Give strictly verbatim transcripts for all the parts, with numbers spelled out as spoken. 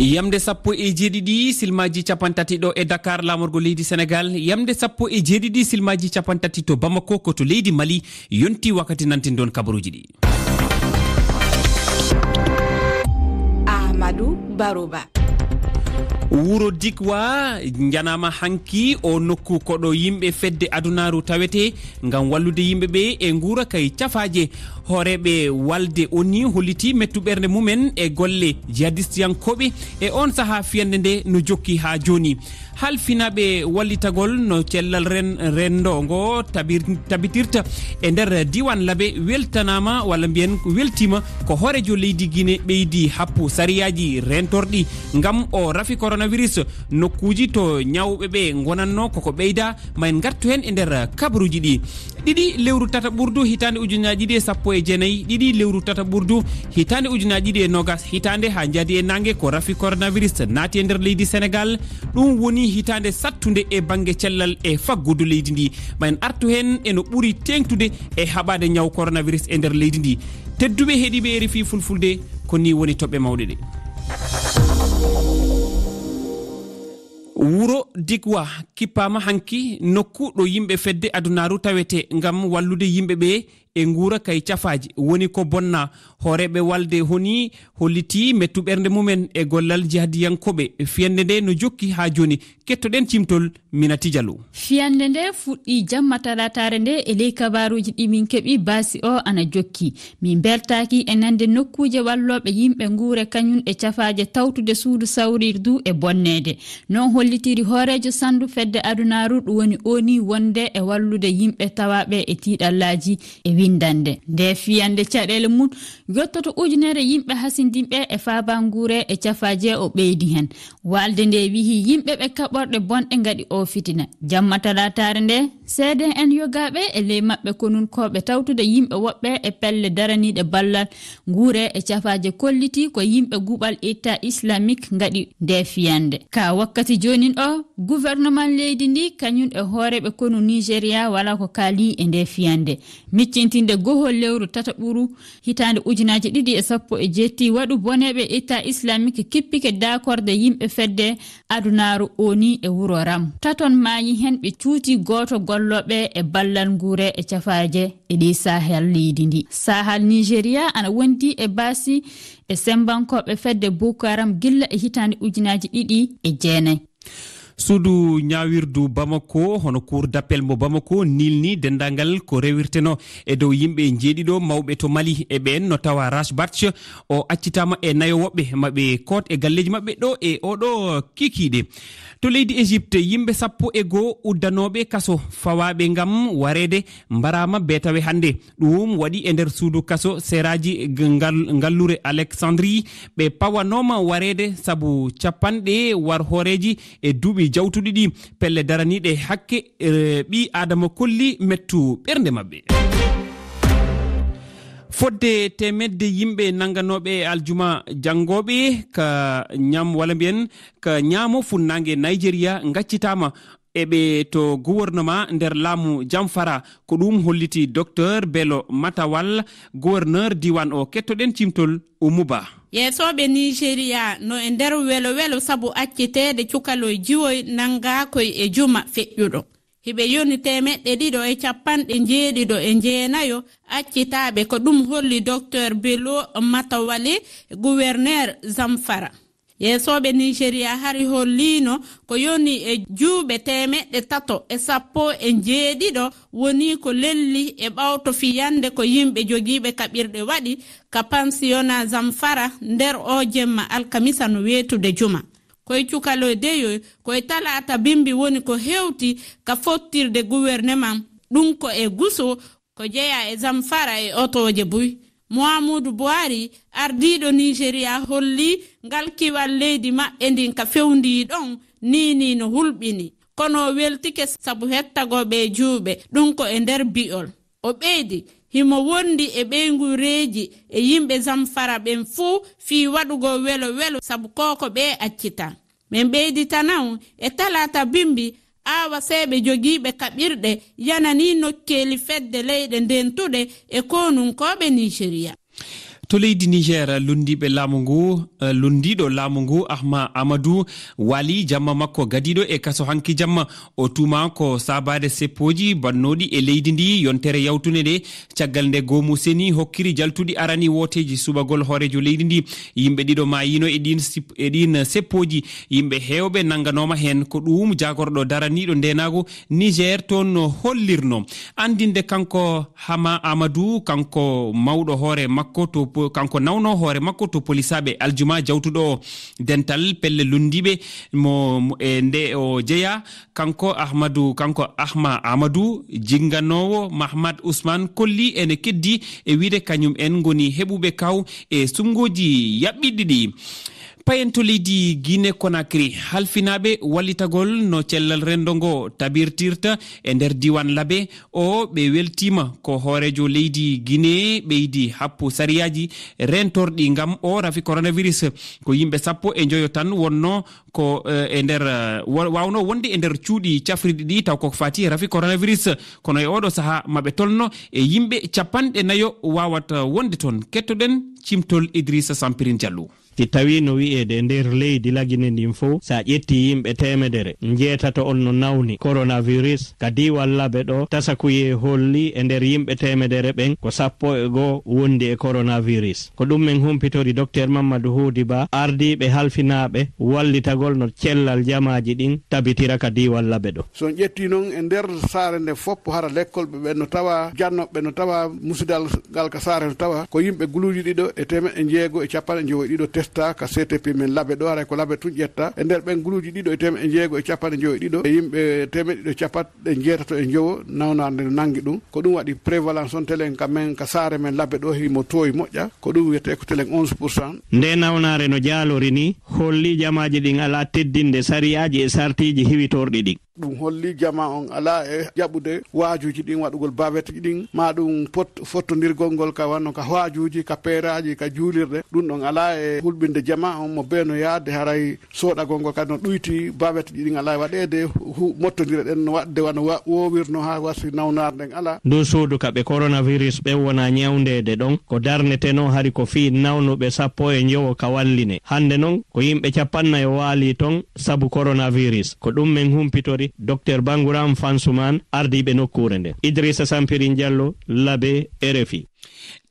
Yamde sappo e jeeɗiɗi silmaaji capantati ɗo e Dakar, laamorgo leydi Senegal. Yamde sappo e jeeɗiɗi silmaaji capantati to Bamako, ko to leydi Mali, yonti wakkati nanten ɗon kabaruuji ɗi. Ahmadou Barouba. Wuro Dikwa njanaama hanki. O nokku ko ɗo yimɓe fedde adunaaru tawete ngam wallude yimɓe ɓe e nguura kay cafaaje. Hooreeɓe walde O N U holliti mettu ɓernde mumen e golle jihadistiyankooɓe e on sahaa fiyannde nde no jokki haa jooni. Halfinaaɓe wallitagol no cellal ren-, renndo ngo tabir-, tabitirta e nder diiwaan Labe weltanaama, walla mbiyen weltiima, ko hooreejo leydi Gine ɓeydi happu sariyaaji rentorɗi ngam o rafi coronavirus. Nokkuuji to ñawɓe ɓe ngonatno koko ɓeyda, ma en ngartu heen e nder kabaruuji ɗi. Ɗiɗi lewru tata ɓurdu hitaande ujunaaji ɗiɗi e sappo e jeenayi, ɗiɗi lewru tata ɓurdu hitaande ujunaaji ɗiɗi e noogas, hitaande haa njaadi e naange ko rafi coronavirus naati e nder leydi Senegal. Ɗum woni hitaande sattunde e bannge cellal e faggudu leydi ndi. Ma en artu heen e no ɓuri teeŋtude e haɓaade ñaw coronavirus e nder leydi ndi. Tedduɓe heɗiiɓe R F I Fulfulde, ko ni woni toɓɓe mawɗe ɗe. Wuro Digwa kippaama hanki, nokku ɗo yimɓe fedde adunaaru tawete ngam wallude yimɓe ɓe e nguura kay cafaaji. Woni ko bonna, hooreeɓe walde honi hollitii mettu ɓernde mumen e gollal jihadiyankooɓe. Fiyannde nde no jokki haa jooni. Kettoɗen cimtol Minati Diallo. Fiyannde nde fuɗɗii jamma talaataare nde e ley kabaaruuji ɗi min keɓi, baasi o ana jokki. Min mbeltaaki e nande nokkuuje wallooɓe yimɓe nguure kañum e cafaaje tawtude suudu sawrirdu e bonneede. Non hollitiri hooreejo sanndu fedde adunaaru, ɗum woni O N U, wonde e wallude yimɓe tawaaɓe e tiiɗallaaji e winndannde. Nde fiyannde caɗeele mum yottoto ujunere yimɓe hasindinɓe e faabaa nguure e cafaaje o ɓeydi heen. Walde nde wihi yimɓe ɓe kaɓorɗe bonɗe ngaɗi o fitina. Jamma talaataare nde, C D N yogaaɓe e ley maɓɓe konunkooɓe tawtude yimɓe woɓɓe e pelle daraniiɗe ballal nguure e cafaaje kolliti ko yimɓe guɓal État Islamique ngaɗi nde fiyannde. Ka wakkati joonin o, gouvernement leydi ndi kañum e hooreeɓe konu Nigeria wala ko kaali e nde fiyannde. Miccintinde goho lewru tata ɓuru hitaande ujunaaji ɗiɗi e sappo e jeetti, waɗu boneeɓe État Islamique kippike daakorde yimɓe fedde adunaaru O N U e wuro Ram. Taton maayi heen, ɓe cuuti gooto gollooɓe e ballal nguure e cafaaje e ɗi Sahel leydi ndi. Sahel Nigeria ana wondi e baasi e sembankooɓe fedde Boko Haram gilla e hitaande ujunaaji ɗiɗi e jeenayi. Suudu ñaawirdu Bamako, hono Cour d'appel mo Bamako, niilni denndaangal ko rewirteno e dow yimɓe njeeɗiɗo mawɓe to Mali. E ɓeen no tawa Rach Batch, o accitaama e nayo woɓɓe maɓɓe koot e galleeji maɓɓe ɗo e oɗo kikiiɗe. To leydi Égypte, yimɓe sappo e goo uddanooɓe kaso fawaaɓe ngam wareede mbaraama beetawe hannde. Ɗum waɗi e nder suudu kaso seraaji g-, ngal-, ngallure Alexandrie. Ɓe pawanooma wareede sabu capanɗe war hooreeji e duuɓi jawtuɗi ɗi. Pelle daraniiɗe hakke, e, ɓii Aadama kolli mettu ɓernde maɓɓe. Fodde teemedde yimɓe nannganooɓe aljuma janngooɓe ka ñam-, walla mbiyen ka ñaamo funnaange Nigeria ngaccitaama e ɓe to gouvernement nder laamu Jamfara. Ko ɗum holliti Docteur Bello Matawal, gouverneur diiwaan o. Kettoɗen cimtol Oumou Ba. Yeesooɓe Nigeria no e nder welo welo sabu acciteede cukaloy jiwoy nanngaakoy e juma feƴƴuɗo. Hiɓe yoni teemeɗɗe ɗiɗo e capanɗe njeeɗiɗo e jeenayo accitaaɓe, ko ɗum holli Docteur Bello Matawale, gouverneur Zamfara. Yeesooɓe Nigeria hari holliino ko yoni e juuɓe teemeɗɗe tato e sappo e njeeɗiɗo woni ko lelli e ɓawto fiyannde ko yimɓe jogiiɓe kaɓirɗe waɗi ka pansiyona Zamfara nder o jemma alkamisa no weetude juma. Koye cukaloy deyoy, koye talaata bimbi woni ko hewti ka fottirde gouvernement. Ɗum ko e guso ko jeyaa e Zamfara e otooje buy. Muhammadu Buhari, ardiiɗo Nigeria, holli ngal kiwal leydi maɓɓe ndin ka fewndii ɗon, nii nii no hulɓini. Kono o weltike sabu hettagooɓe e juuɓe, ɗum ko e nder bi'ol. O ɓeydi, himo wondi e ɓeynguureeji e yimɓe Zamfara ɓen fuu fii waɗugol welo welo sabu koko ɓe accitaa. Men ɓeyditana on e talaata bimbi, aawaseeɓe jogiiɓe kaɓirɗe yananii nokkeeli fedde leyɗe ndentuɗe e konunkooɓe Nigeria. To leydi Niger, lunndiiɓe laamu ngu, eh, lunndiiɗo laamu ngu, Ahma Amadou, waali jamma makko gadiiɗo e kaso hanki jamma. O tuumaa ko saabaade seppooji bannooɗi e leydi ndi, yontere yawtunde nde, caggal nde goomu seni hokkiri jaltuɗi arani wooteeji subagol hooreejo leydi ndi. Yimɓe ɗiɗo maayiino e ɗiin sip-, e ɗiin seppooji. Yimɓe heewɓe nannganooma heen. Ko ɗuum jaagorɗo daraniiɗo ndeenaagu Niger toon no hollirno. Anndinde kanko Hama Amadou, kanko mawɗo hoore makko to po-, kanko nawno hoore makko to polisaaɓe aljuma jawtuɗo o. Dental pelle lunndiiɓe mo, mo e nde o jeyaa, kanko Ahmadu, kanko Ahma Amadou, jinnganoowo Mahmad Ousmane, kolli ene keddi e wiyde kañum en ngoni heɓuɓe kaw e suɓngooji yaɓɓiɗi ɗi. Payen to leydi Guinée Conakry, halfinaaɓe wallitagol no cellal renndo ngo tabirtirta e nder diiwaan Labe o, ɓe weltiima ko hooreejo leydi Guinée ɓeydi happu sariyaaji reentorɗi ngam o rafi coronavirus. Ko yimɓe sappo e njoyo tan wonno ko, eh, e nder, eh, wa-, waawnoo wonde e nder cuuɗi cafrirɗi ɗi, taw koko faati e rafi coronavirus. Kono e oɗo sahaa maɓe tolno e yimɓe capanɗe nayo waawata wonde toon. Kettoɗen cimtol Idrissa Sampirin Diallo. Si tawii no wiyeede e nder leydi Lagine ndin fof, so a ƴettii yimɓe teemedere, njeetato on no nawni coronavirus. Ka diiwal Labe ɗo, tasakuyee holli e nder yimɓe teemedere ɓen, ko sappo e goo wondi e coronavirus. Ko ɗum men humpitori Docteur Mamadou Houdi Ba, ardiiɓe halfinaaɓe wallitagol no cellal jamaaji ɗin tabitira ka diiwal Labe ɗo. So on ƴettii non e nder saare nde fof, hara lekkolɓe ɓen no tawa, jannooɓe ɓen no tawa, musidal ngal ka saare no tawa, ko yimɓe guluuji ɗiɗo e teemeɗɗe jeego e capanɗe njowo e ɗiɗo testa ka C T P men Labe ɗo, haray ko Labe tun ƴetta. E nder ɓen guluuji ɗiɗo e teemeɗɗe jeego e capanɗe njowo e ɗiɗo, e yimɓe teemeɗɗe ɗiɗo capanɗe jeetato e njowo nawnaare nde no nanngi ɗum. Ko ɗum waɗi prévalence on telen ka men, ka saare men Labe ɗo, himo toowi moƴƴa. Ko ɗum wiyetee ko telen onze pour cent. Nde nawnaare no jaalori ni, holli jamaaji ɗin alaa teddinde sariyaaji e sartiiji hiwitorɗi ɗin. Ɗum holli jamaa on alaa e jaɓude waajuuji ɗin, waɗugol baweteji ɗin, maa ɗum pot-, fottondirgol ngol ka wano ka waajuuji, ka peeraaji, ka juulirɗe. Ɗum ɗon alaa e hulɓinde jamaa on mo bee no yaade, haray soodagol ngol kadi no ɗuyti, baweteji ɗin alaa e waɗeede, hu-, mottondire ɗen no waɗde wano wa-, woowirno haa wasi nawnaare nden alaa. Ndu suudu ka ɓe coronavirus ɓen wona ñawndeede ɗon, ko darnetenoo hari ko fii nawnuɓe sappo e njowo ka Walline. Hannde non, ko yimɓe capannayo waali ton sabu coronavirus. Ko ɗum men humpitori Docteur Banguram Fansuman, ardiiɓe nokkuure nden. Idrissa Sampirin Diallo, Labe, R F I.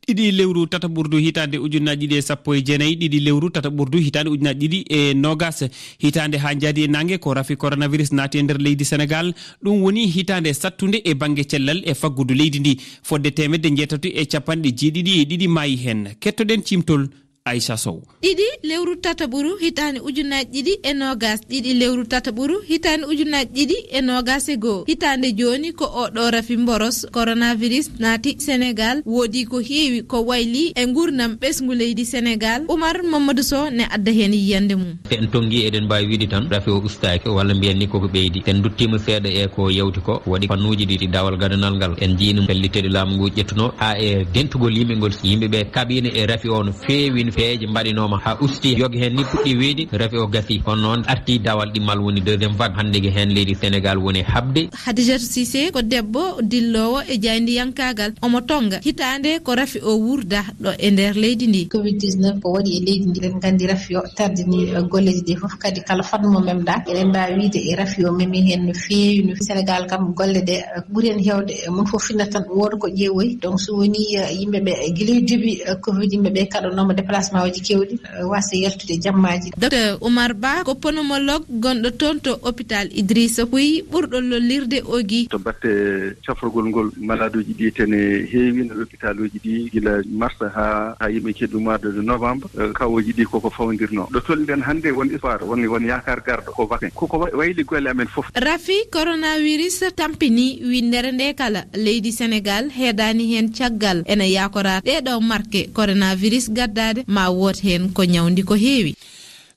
Ɗiɗi lewru tataɓurdu hitaande ujunnaji ɗiɗi e sappo e jeenayi, ɗiɗi lewru tataɓurdu hitaande ujunnaji ɗiɗi e noogas, hitaande haa njaadi e naange ko rafi coronavirus naati e nder leydi Senegal. Ɗum woni hitaande sattunde e bannge cellal e faggudu leydi ndi. Fodde teemedde njeetati e capanɗe jeeɗiɗi e ɗiɗi maayi heen. Kettoɗen cimtol Aisha Sow. Ɗiɗi lewru tataɓuru hitaande ujunnaji ɗiɗi e noogas, ɗiɗi lewru tataɓuru hitaande ujunnaji ɗiɗi e noogas e goo. Hitaande jooni ko oɗo rafi mboros coronavirus naati Senegal. Woodi ko heewi ko wayli e nguurndam ɓesngu leydi Senegal. Umar Mamadou Sow ne adda heen yiyannde mum. En tonngi, eɗen mbaawi wiide tan rafi o ustaaki walla mbiyen ni koko ɓeydi. En nduttiima seeɗa e ko yawti ko, waɗi fannuuji ɗiɗi dawal gadanal ngal. En njiino pellitteɗi laamu ngu ƴettuno haa e dentugol yimɓe ngol. Yimɓe ɓe kaɓiino e rafi o no feewi, no peeje mbaɗinooma haa usti. Yoga heen ni puɗɗi wiyde rafi o gasi. Kono noon arti dawal ɗimmal woni deuxième vague. Hannde ko heen leydi Senegal woni haɓde. Hadijatu Sise ko debbo dilloowo e jaayndiyankaagal. Omo tonnga hitaande ko rafi o wuurda ɗo e nder leydi ndi. Covid dix-neuf ko waɗi e leydi ndi, eɗen nganndi rafi o tardini, eh, golleeji ɗi fof. Kadi kala fannu mo memɗa, eɗen mbaawi wiyde e rafi o memi heen no feewi. No Senegal kam golle ɗe, eh, ɓuri heen heewde, eh, mum fof finnata tan wooda ko ƴeewoyi. Donc so woni, eh, yimɓe ɓe, eh, gila duuɓi, eh, Covid yimɓe ɓe kaɗanooma déplacement uji keewɗi, eh, waasde yaltude jammaaji. Docteur Oumar Ba ko pneumologue gonɗo toon to hôpital Idrissa Pouye ɓurɗo lollirde Ogi. To batte cafrogol ngol, malaaduuji ɗi tene heewi no hôpitaluuji ɗi gila mars haa, haa yimɓe keddu mois de novembre. Eh, kawooji ɗi koko fawndirnoo. Ɗo tolniɗen hannde won espoir, won, won yaakaar garɗo ko vaccin. Koko wa-, wayli golle amen fof. Rafi coronavirus tampini winndere nde kala. Leydi Senegal heedaani heen caggal. Ena yaakoraa ɗee ɗoo marke coronavirus gaddaade ma woot heen ko ñawndi ko heewi.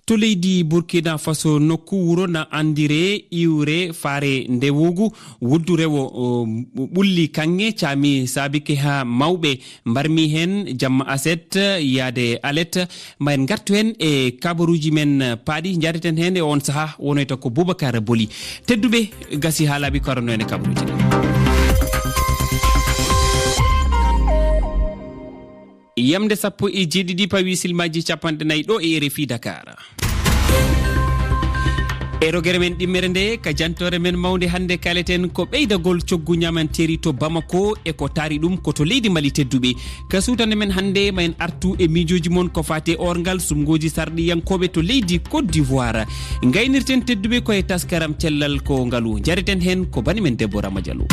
To leydi Burkina Faso, nokku wuro na anndiree iwre Faare Ndewugu, wuddu rewo, o, ɓulli kaŋŋe, caami saabike haa mawɓe mbarmi heen jamma aset yaade alet. Ma en ngartu heen e kabaruuji men paaɗi, njaareten heen e oon sahaa wonoyta ko Boubacar Boli. Tedduɓe, gasi haa laaɓi ko aranno en e kabaruuji ɗi. Yamde sappo e jeeɗiɗi pawi silmaaji capanɗe nayi ɗo e R F I Dakar. E rogere men ɗimmere nde, ka jantoore men mawnde hannde, kaaleten ko ɓeydagol coggu ñaamanteeri to Bamako e ko taari ɗum ko to leydi Mali tedduɓe. Ka suutande men hannde, ma en artu e miijooji mon ko faati e orngal sumngooji sarɗiyankooɓe to leydi Côte d'Ivoire. Ngaynirten tedduɓe ko e taskaram cellal ko ngalu. Njareten heen ko bani men debbo Rama Diallo.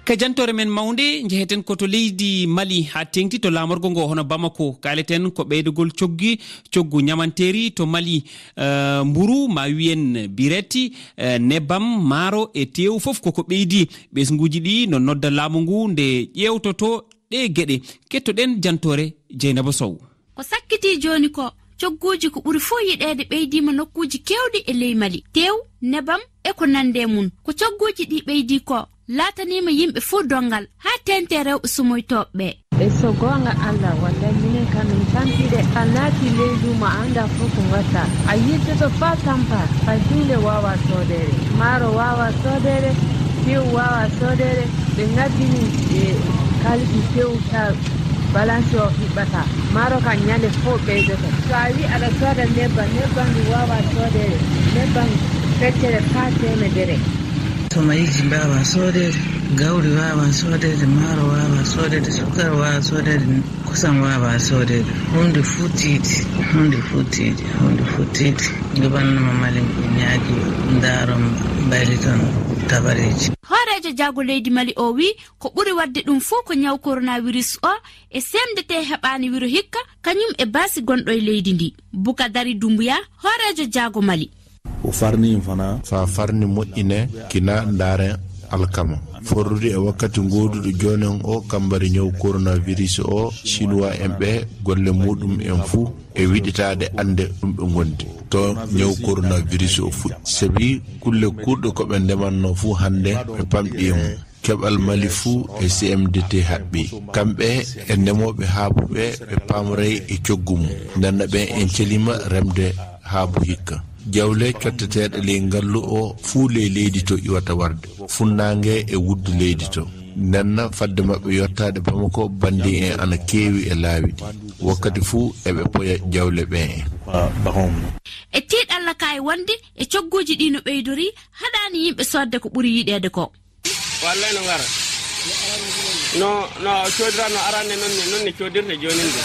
Ka jantoore men mawnde, njeheten ko to leydi Mali, haa teeŋti to laamorgo ngo hono Bamako. Kaaleten ko ɓeydagol coggi, coggu ñaamanteeri to Mali, eh, mburu, ma wiyen bireti, eh, nebam, maaro e teewu, fof koko ɓeydi. Ɓesnguuji ɗi no nodda laamu ngu nde ƴeewtoto ɗee geɗe. Kettoɗen jantoore Jeynaba Sow. Ko sakkitii jooni ko, cogguuji ko ɓuri fof yiɗeede ɓeydiima nokkuuji keewɗi e ley Mali. Teew, nebam e ko nandi e mum. Ko cogguuji ɗi ɓeydi ko, laataniima yimɓe fof donngal, haa teeŋti e rewɓe sumoytooɓe ɓe. E so goonga Alla, wallay minen kam min tampi de. A naati leydi ma, a anndaa fof ko ngatta. A yiltoto faa tampa, fay huunde waawaa soodeede. Maaro waawaa soodeede, teew waawaa soodeede. Ɓe ngaddini e kaalisi teew ka balance o hiɓɓata. Maaro ka ñande fof ɓeydoto. So a wi aɗa sooda nebban, nebban ɗum waawaa soodeede. Nebban feccere faa teemedere. Tomayiji mbaawaa soodeede, gawri waawaa soodeede, maaro waawaa soodeede, sukara waawaa soodeede, kosam waawaa soodeede. Huunde fof tiiɗi, huunde fof tiiɗi, huunde fof tiiɗi. Gouvernement Mali ñaagi ndaaron mbayliton tabareeji. Hooreejo jaago leydi Mali o wi ko ɓuri waɗde ɗum fof ko ñaw coronavirus o e C M D T heɓaani wiro hikka, kañum e baasi gonɗo e leydi ndi. Bukadari Dumbuya, hooreejo jaago Mali. O farni fana. Fa farni moƴƴine kina ndaaren alkama. Forrude e wakkati gooduɗo joonen o kambari ñaw coronavirus o, Chinois en ɓe golle muɗum en fuu e wiɗitaade annde ɗum ɓe ngondi. To ñaw coronavirus o fuɗɗi. Sabi kulle kuurɗe ko ɓe ndemanno fuu hannde ɓe pamɗi e mum. Keɓal Mali fuu e C M D T haɓɓi. Kamɓe e ndemooɓe haabuɓe ɓe paamray e coggu mum. Ndenna ɓen en celiima remde haabu hikka. Jawle cotteteeɗe ley ngallu o fuu ley leydi to iwata warde. Funnaange e wuddu leydi to. Ndenna fadde maɓɓe yottaade Bamako, bandi en ana keewi e laawi ɗi. Wakkati fuu eɓe poya jawle ɓen en. E tiiɗalla ka e wonde e cogguuji ɗi no ɓeydori, haɗaani yimɓe soodde ko ɓuri yiɗeede ko. Wallay no ngara. No, no coodirano arande non ne, non ne coodirte joonin de.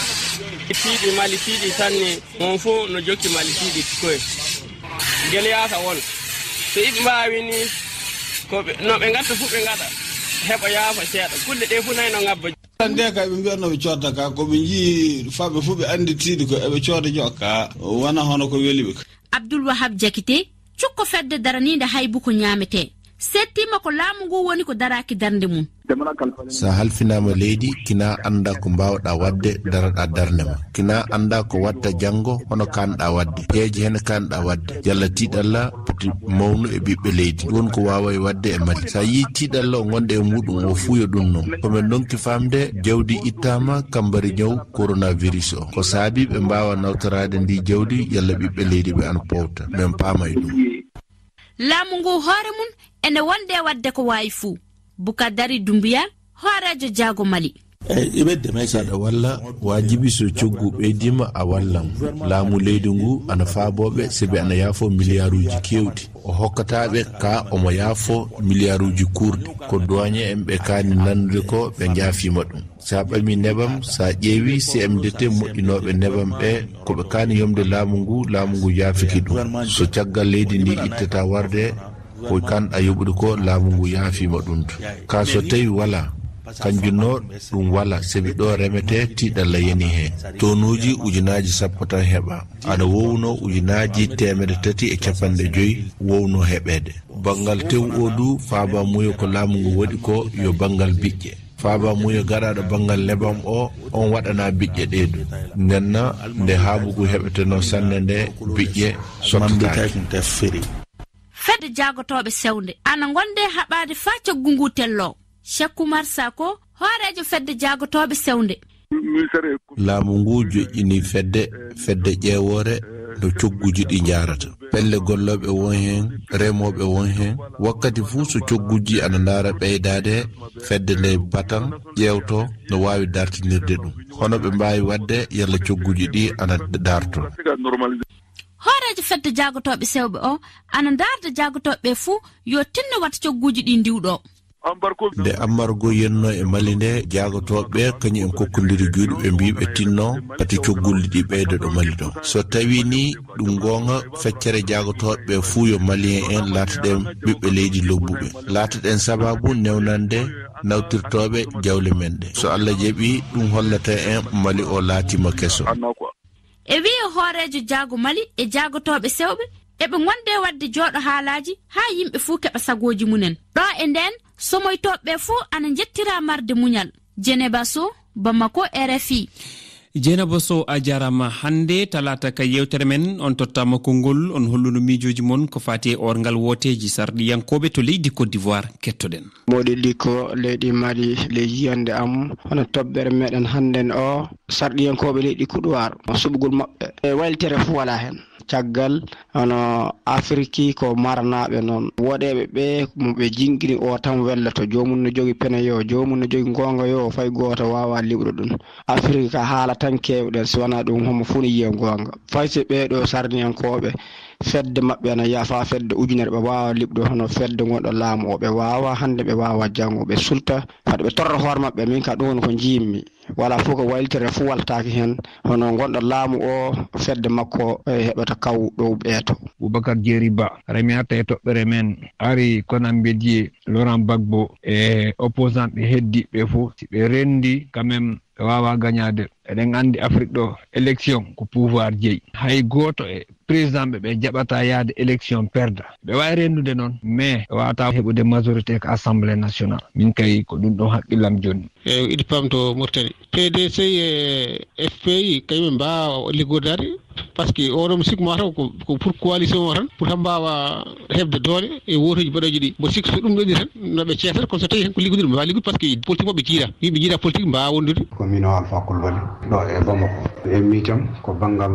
Tiiɗi Mali, tiiɗi sanne, mon fof no jokki Mali tiiɗi koye. Gele yaasa won. So iɓe mbaawi ni, ko ɓe, no ɓe ngatta fof ɓe ngaɗa. Heɓa yaafa seeɗa. Kulle ɗe fof nayi no ngabba. Nde ka ɓe mbiyanno ɓe codda ka, ko ɓe njii faɓe fof ɓe anndi tiiɗi ko eɓe cooda jokka, wona hono ko weli ɓe ka. Abdul Wahab Jakite, cukko fedde daraniinde haybu ko ñaametee. Settiima ko laamu ngu woni ko daraaki darnde mum. So a halfinaama leydi, kina annda ko mbaawɗaa waɗde, daraɗaa darnde ma. Kina annda ko waɗta janngo, hono kaanɗaa waɗde. Peeje hene kaanɗaa waɗde. Yalla tiiɗalla poti mawnu e ɓiɓɓe leydi. Ɗum woni ko waaway waɗde e Mali. So a yii tiiɗalla o ngonɗe e muɗum o fuu yo ɗum noon. Ko men ndonki faamde, jawdi ittaama kambari ñaw coronavirus o. Ko saabi ɓe mbaawa nawtoraade ndi jawdi, yalla ɓiɓɓe leydi ɓe ana powta. Men paamay ɗum. Laamu ngu hoore mum ene wonde e waɗde ko waawi fuu. Bukadari Dumbuya, hooreejo jaago Mali. Saɗa walla waajibi so coggu ɓeydiima a wallan. Laamu leydi ngu ana faabooɓe sabi ana yaafo miliyaaruuji keewɗi. O hokkataaɓe ka omo yaafo miliyaaruuji kuurɗi. Ko duwaañe en ɓe kaani nannude ko ɓe njaafiima ɗum. Sa ɓami nebam, sa ƴeewi C M D T moƴƴinooɓe nebam ɓe, ko ɓe kaani yomde laamu ngu, laamu ngu yaafiki ɗum. So caggal leydi ndi ittata warde, ko kanɗa yoɓude ko, laamu ngu yaafiima ɗum. Ka so tawi wala, kanjum no ɗum wala, sabi ɗo remete tiiɗalla yani heen. Tonuuji ujunaaji sappo tan heɓa. Ana wowno ujunaaji teemedde tati e capanɗe joyi wowno heɓeede. Banngal tew o du, faaba muyo ko laamu ngu waɗi ko yo banngal biƴƴe. Faaba muyo garaɗo banngal nebam o, on waɗana biƴƴe ɗe du. Ndenna nde haabugu heɓeteno sanne nde biƴƴe sottataake. Fedde jaagotooɓe sewnde ana ngonde haɓaade faa coggu ngu tello. Cheikh Oumar Sako, hooreejo fedde jaagotooɓe sewnde. Laamu ngu joƴƴini fedde, fedde ƴeewoore no cogguuji ɗi njaarata. Pelle gollooɓe won heen, remooɓe won heen. Wakkati fuu so cogguuji ana ndaara ɓeydaade, fedde nde batan ƴeewto no waawi dartinirde ɗum. Hono ɓe mbaawi waɗde yalla cogguuji ɗi ana darto. Hooreejo fedde jaagotooɓe sewɓe o ana ndaarda jaagotooɓe ɓe fuu yo tinno wata cogguuji ɗi ndiwɗo. Nde ammargo yennoo e Mali nde, jaagotooɓe ɓe kañum en kokkondiri juuɗe, ɓe mbii ɓe tinno pati coggulli ɗi ɓeydo ɗo Mali ɗo. So tawii ni ɗum goonga, feccere jaagotooɓe ɓe fuu yo Malien en laataɗen ɓiɓɓe leydi lobbuɓe, laataɗen sabaabu newnande nawtirtooɓe jawle men ɗe. So Allah jaɓii, ɗum hollata en Mali o laatiima keso. E wi'i hooreejo jaago Mali e jaagotooɓe sewɓe eɓe ngonde waɗde jooɗo haalaaji haa yimɓe fuu keɓa sagooji mumen. Ɗo e ndeen, somoytooɓe ɓe fuu ana njettiraa marde muñal. Jeneba Sow, Bamako, R F I. Jeenaba Sow, a jaaraama. Hannde talaata ka yeewtere men, on tottaama konngol, on holluno miijooji mon ko faati e oorngal wooteeji sarɗiyankooɓe to leydi Côte d'Ivoire. Kettoɗen. Moɗi ɗi ko leydi Mali, ley yiyannde am, hono toɓɓere meɗen hannden o, sarɗiyankooɓe leydi Kuɗuwar, suɓugol maɓɓe. E waylitere fof walaa heen. Caggal, hono Afiriki ko maranaaɓe noon. Woɗeeɓe ɓe, mo ɓe jinngini o tan welloto. Joomum no jogi pene yo, joomum no jogi ngoonga yo, fay gooto waawaa liɓude ɗum. Afiriki ka haala tan keewɗen, si wanaa ɗum, homo fuu no yiya ngoonga. Fay so ɓee ɗoo sarniyankooɓe, fedde maɓɓe ana yaha faa fedde ujunere, ɓe waawaa liɓude hono fedde ngonɗo laamu o. Ɓe waawaa hannde, ɓe waawaa janngo, ɓe sulta, fade ɓe torra hoore maɓɓe. Min ka ɗum woni ko njiimmi. Wala fof ko waylitere fof waltaaki heen. Hono ngonɗo laamu o, fedde makko, e heɓata kaw ɗow ɓeeto. Boubacar Jerry Ba, remiata e toɓɓere men, ari Konan Bédié, Laurent Gbagbo e opposant ɓe heddiiɓe fof, si ɓe renndi, quand même, ɓe waawaa gañaade. Eɗen anndi Afrik ɗo, élection ko pouvoir jeyi. Hay gooto e président ɓe, ɓe jaɓata yaade élection perda. Ɓe waawi renndude noon, mais ɓe waawata heɓude majorité ko Assemblée nationale. Min kay ko ɗum ɗon hakkillam jooni. E iɗi pamto Mauritanie. P D C e F P I, kañum en mbaawa liggodaade, parce que oɗo mo sikku ma taw ko, ko pour coalition o tan, pour tan mbaawa heɓde doole e wooteeji baɗeeji ɗi. Mbo sikku so ɗum ɗoni tan, no ɓe ceetata, kono so tawi tan ko liggodude, ɓe mbaawa liggude, parce que politique maɓɓe jiida. Yimɓe jiida politique mbaawa wondude. Ko min o Alpha Coulibaly, ɗo e Bamako. E miijam, ko banngal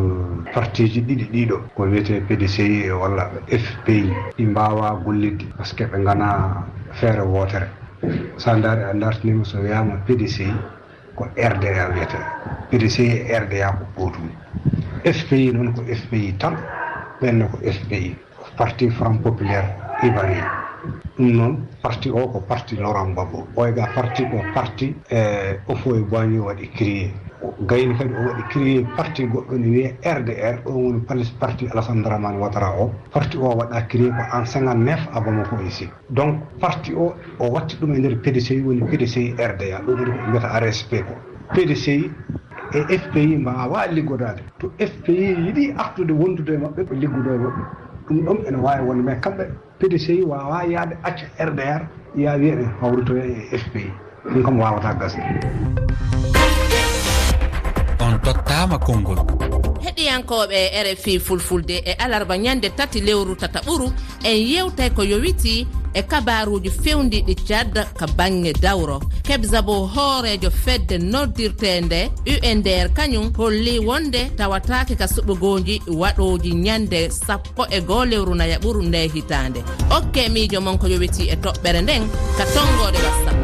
partiiji ɗiɗi ɗiɗo, ko wiyetee P D C I walla F P I, ɗi mbaawa gollidde, parce que ɓe nganaa feere wootere. So a ndaari, a dartiniima so wiyaama P D C I, ko R D A wiyetee. P D C I e R D A ko gootum. F P I noon ko F P I tan, ɓenne ko F P I, Parti Franc Populaire Ivoirien. Ɗum noon, parti o ko parti Laurent Gbagbo. Oy ga parti ko parti, e, Houphouët-Boigny waɗi créé. Gayni kadi o waɗi créé parti goɗɗo ne wiyee R D R, ɗo woni parti Alassane Dramane Ouattara o. Parti o waɗa créé ko en cinquante-neuf à Bamako ici. Donc, parti o, o watti ɗum e nder P D C I, woni P D C I R D A, ɗum woni ko ɓe mbiyata R S P ko. P D C I e F P I mbaawaa liggodaade. To F P I yiɗi artude wondude e maɓɓe, ɓe liggodoo e maɓɓe. Ɗum ɗon ene waawi wonde, mais kamɓe P D C I waawaa yahde acca R D R, yaa wiya ɓe hawritoya e F P I. Ɗum kam waawataa gasde. On tottaama konngol. Heɗiyankooɓe R F I Fulfulde, e alarba ñande tati lewru tataɓuru, en yewtay ko yowitii e kabaaruuji fewndiiɗi Tchad ka baŋŋe dawro. Kebzabo, hooreejo fedde noddirteende U N D R, kañum holli wonde tawataake ka suɓugooji waɗooji ñande sappo e goo lewru nayaɓuru nde hitaande. Okke miijo mon ko yowitii e toɓɓere nden ka tonngoode WhatsApp.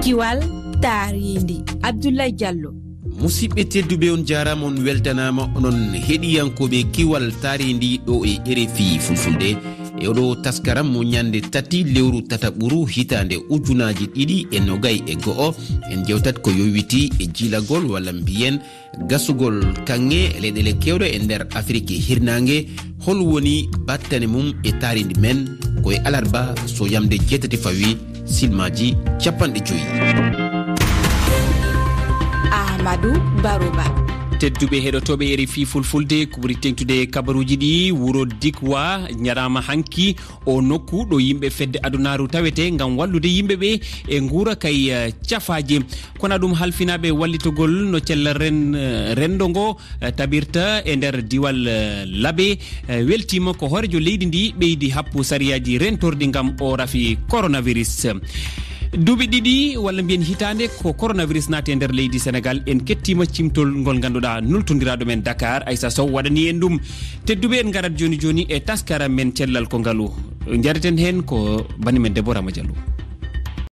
Kiwal taariindi, Abdoulaye Diallo. Musidɓe tedduɓe, on jaaraama, on weltanaama, onon heɗiyankooɓe Kiwal taariindi ɗo e R F I Fulfulde. E oɗo taskaram mo ñande tati lewru tataɓuru hitaande ujunaaji ɗiɗi e nogay e go'o, en jewtat ko yowitii e jiilagol walla mbiyen gasugol kaŋŋe e leyɗeele keewɗe e nder Afiriki hirnaange. Hol woni battane mum e taariindi men? Ko e alarba so yamde jeetati fawi, silmaaji capanɗe joyi. Ahmadou Barouba. Tedduɓe heɗotooɓe R F I Fulfulde, ko ɓuri teŋtude kabaruuji ɗi, wuro Dikwa ñaraama hanki, o nokku ɗo yimɓe fedde adunaaru tawete ngam wallude yimɓe ɓe e nguura kay, eh, cafaaje. Kono ɗum halfinaaɓe wallitogol no cellal ren-, eh, renndo ngo, eh, tabirta e nder diwal, eh, Labe, eh, weltiima ko hooreejo leydi ndi ɓeydi happu sariyaaji rentorɗi ngam o rafi coronavirus. Duuɓi ɗiɗi walla mbiyen hitaande ko coronavirus naati e nder leydi Senegal, en kettiima cimtol ngol ngannduɗaa nultondiraaɗo men Dakar Aissa Sow waɗani en ɗum. Tedduɓe, en ngarat jooni jooni e taskara men cellal ko ngalu. Njareten heen ko bani men Debbo Rama Diallo.